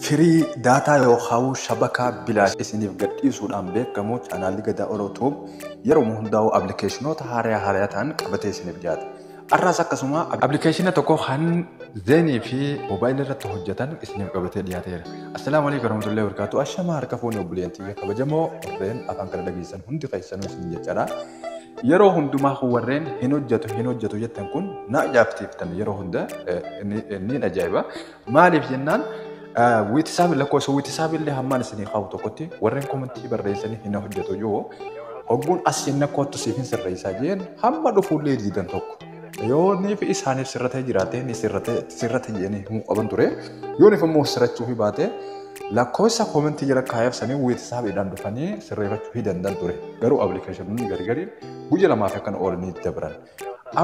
Firii daataa yookaan shabakaa bilaash isiniif gadhiisuudhaan beekamu chaanaalli Gadaa Oro Tube yeroo hundaa'u appilikeeshinoota haaraa haaraa ta'an qabatee isiniif dhiyaata. Har'aas akkasuma appilikeeshina tokko kan Zeenii fi moobaayilii irratti hojjetan isiniif qabatee dhiyaateera. Assalaamu alaikum warahmatullahi wabarakatuh. Ashamaa harka fuunee obboleettii kabajamoo warreen afaan kana dhageessan hundi keessanuu isin jechaadha. Yeroo hundumaa warreen hin hojjetu hin hojjetu jettan kun na ajaa'ibsiiftan yeroo hunda ni ajaa'iba. Maaliif jennaan WhatsApp lakkoofsa WhatsApp illee hammaan isinii qabu tokkotti warreen komentii barreessanii hin hojjetu yoo hogguun as jenna kottu siif hin sirreessaa jeen hamma dhufuullee diidan tokko. Yoo niif isaaniif sirratee jiraate ni sirrate jedhanii himuu qaban ture. Yoo niif immoo sirrachuu fi baate lakkoofsa komentii jala kaayabsanii WhatsAppiidhaan dhufanii sirreeffachuu hin danda'an ture. Garuu appilikeeshinoonni gargariin guyya lamaaf akkana oolanii dabran.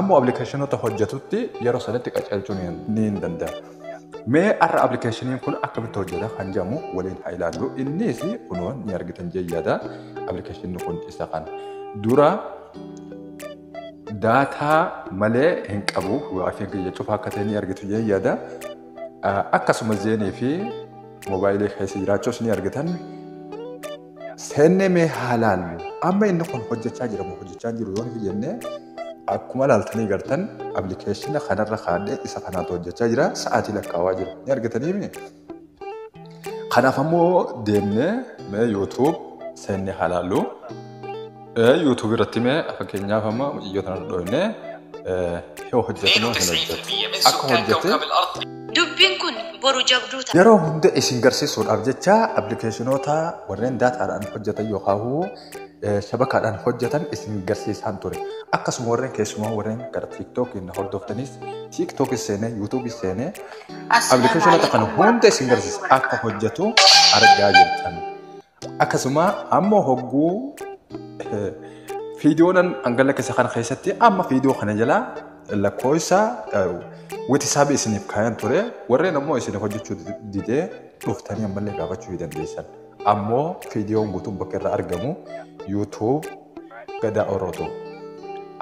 Ammoo appilikeeshinoota hojjetutti yeroo sanatti qaceelchuun ni hin danda'amu. Mee har'a appilikeeshiniin kun akkamitti hojjeta kan jedhamu waliin haa ilaallu. Innis kunoo ni argitan jechuudha. Appilikeeshinni kun isa kana. Dura daataa malee hin qabu. Wifi kiyya cufaa akka ta'e ni argitu jechuudha. Akkasuma Zeenii fi moobaayilii keessa jiraachuus ni argitan. Seennee mee haa ilaallu. Amma inni kun hojjechaa jira moo hojjechaa jiru yoo jennee akkuma ilaaltanii gartan appilikeeshina kanarra kaadhee isa kanaatu hojjechaa jira. Sa'aatii lakkaawaa jira. Ni argitanii? Kanaaf ammoo deemnee mee YouTube seennee haa ilaallu. YouTube irratti mee fakkeenyaaf amma iyyoo kanarra dhoofnee yoo hojjetu moo hin hojjetu. Akka hojjete Dubbiin kun boru jabduu ta'a. Yeroo hunda isin garsiisuudhaaf jecha appilikeeshinoota warreen daataadhaan hojjetan yookaan shabakaadhaan hojjetan isin garsiisaan ture. Akkasuma warreen keessumaa warreen gara TikTokiin hordoftanis TikTokis seenee YouTubeis seenee appilikeeshinoota kana hunda isin garsiisa akka hojjetu argaa jirtan. Akkasuma ammoo hogguu fiidiyoon hangala keessa kana keessatti amma fiidiyoo kana jala lakkoofsa WhatsApp isiniif kaayan ture warreen ammoo isiniif hojjechuu didee dhuftanii ammallee gaafachuu hin dandeessan. Ammoo fiidiyoon guutuun bakka irraa argamu YouTube Gadaa Oro Tube.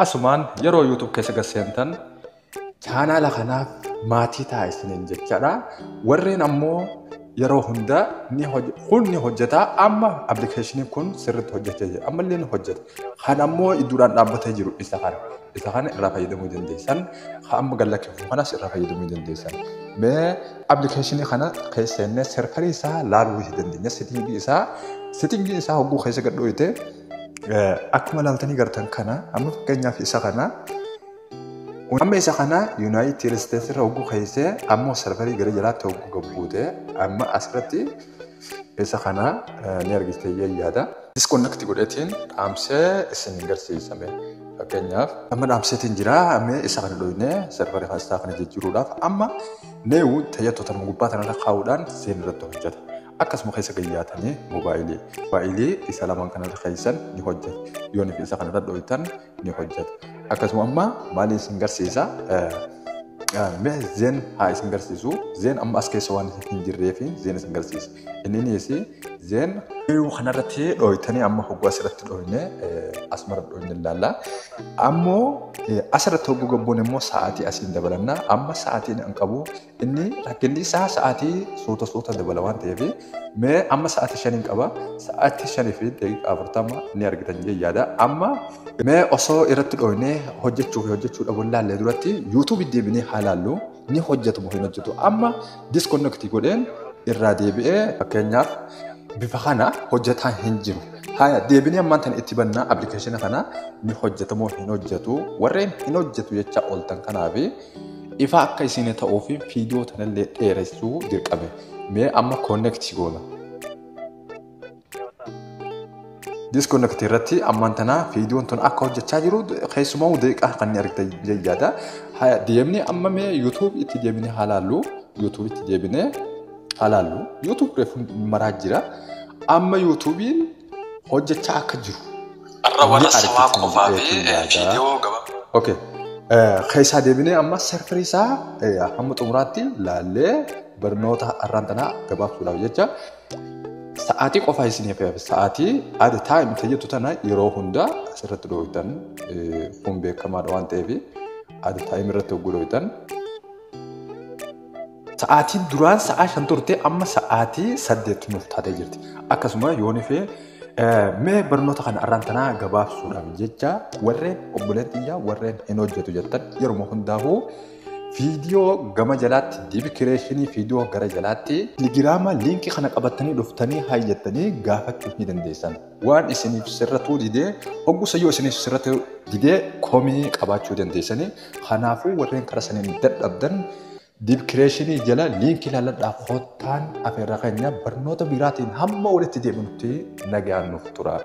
Asumaan yeroo YouTube keessa gad seentan chaanaala kanaaf maatii ta'a isiniin jechaadha. Warreen ammoo yeroo hunda kun ni hojjeta. Amma appilikeeshiniin kun sirriitti hojjechaa jira. Ammallee ni hojjeta. Kan ammoo iddoodhaan dhaabbatee jiru isa kana. Isa kana irraa fayyadamuu dandeessan. Kan amma gad lakkifamu kanas irraa fayyadamuu dandeessan. Mee appilikeeshinii kana keessa seennee serverii isaa laaluu ni dandeenya. Settingii isaa hogguu keessa gad dhooyte akkuma laaltanii gartan kana amma fakkeenyaaf isa kana amma isa kana United States irra hogguu keessee ammoo serverii gara jalaatti hogguu gabbuute amma asirratti isa kana ni argite yaada. Disconnect godheetiin dhaamsee isin garsiisame. Fakkeenyaaf amma dhaamseetiin jira amma isa kana dhoofnee serverii isaa kana jijjiiruudhaaf amma neewu tajaajiltoota gubbaa kanarra kaa'uudhaan seen irratti hojjeta. Akkasuma keessa gayyaatanii moobaayilii isa lamaan kanarra keessan ni hojjeta. Yoo isa kanarra dhooftan ni hojjeta. Akkasuma amma maali isin garsiisa? Mee Zain haa isin garsiisu. Zain amma as keessa waan hin jirree fi Zain isin garsiisa. Inninis Zain kanarratti dhooytanii amma hogguu asirratti dhooyne asumarra dhooyne ilaalla. Ammoo asirratti hogguu gabbuun immoo sa'aatii asiin dabalanna. Amma sa'aatiin hin qabu. Inni rakkinni isaa sa'aatii suuta suuta dabala waan ta'eef mee amma sa'aatii 5 qaba. Sa'aatii 5:40 ni argitan jee yaada. Amma mee osoo irratti dhooyne hojjechuu fi hojjechuu dhabuun laallee duratti YouTube deebinee haa laallu ni hojjetu moo hin hojjetu. Amma disconnect godheen irraa deebi'ee fakkeenyaaf bifa kana hojjetaa hin jiru. Haya deebinee ammaan tana itti bannaa appilikeeshina kana ni hojjeta moo hin hojjetu. Warreen hin hojjetu jecha ooltan kanaaf ifa akka isin ta'uu fi fiidiyoo tanallee dheeressuu dirqame. Mee amma connect goona. Disconnect irratti ammaan tana fiidiyoon tun akka hojjechaa jiru keessumaa daqiiqaa kan ni argitan yaada. Haya deemnee amma mee YouTube itti deebinee haa laallu. YouTube itti deebinee haa laallu. YouTube reefu maraa jira. Amma YouTubein hojjechaa akka jiru. Har'a warra sabaa qofaa fi fiidiyoo gabaabaa. Okay. Keessaa deebinee amma serverii isaa hamma xumuraatti laallee barnoota har'aan tanaa gabaabsuudhaaf jecha sa'aatii qofaa isiniif hafe. Sa'aatii add time tajaajiltu tana yeroo hunda asirratti dhooftan kun beekamaadha waan ta'eef add time irratti hogguu dhooftan. Sa'aatiin duraan sa'a 5 turte amma sa'aatii 8 nuuf taatee jirti. Akkasuma yoon fi mee barnoota kana arraan tanaa gabaabsuudhaaf jecha warreen obboleen xiyyaa warreen hin hojjetu jettan yeruma hundaa'uu viidiyoo gama jalaatti diibikireeshinii viidiyoo gara jalaatti telegiraama liinkii kana qabattanii dhuftanii hayyattanii gaafachuu ni dandeessan. Waan isiniif sirratuu didee hoggusa yoo isiniif sirratuu didee komii qabaachuu dandeessanii. Kanaafuu warreen karaa saniin dadhabdan diibikireeshinii jala liinkii ilaaladhaa kottaan afeerra keenya barnoota biraatiin hamma walitti deebinutti nagaan nuuf tura.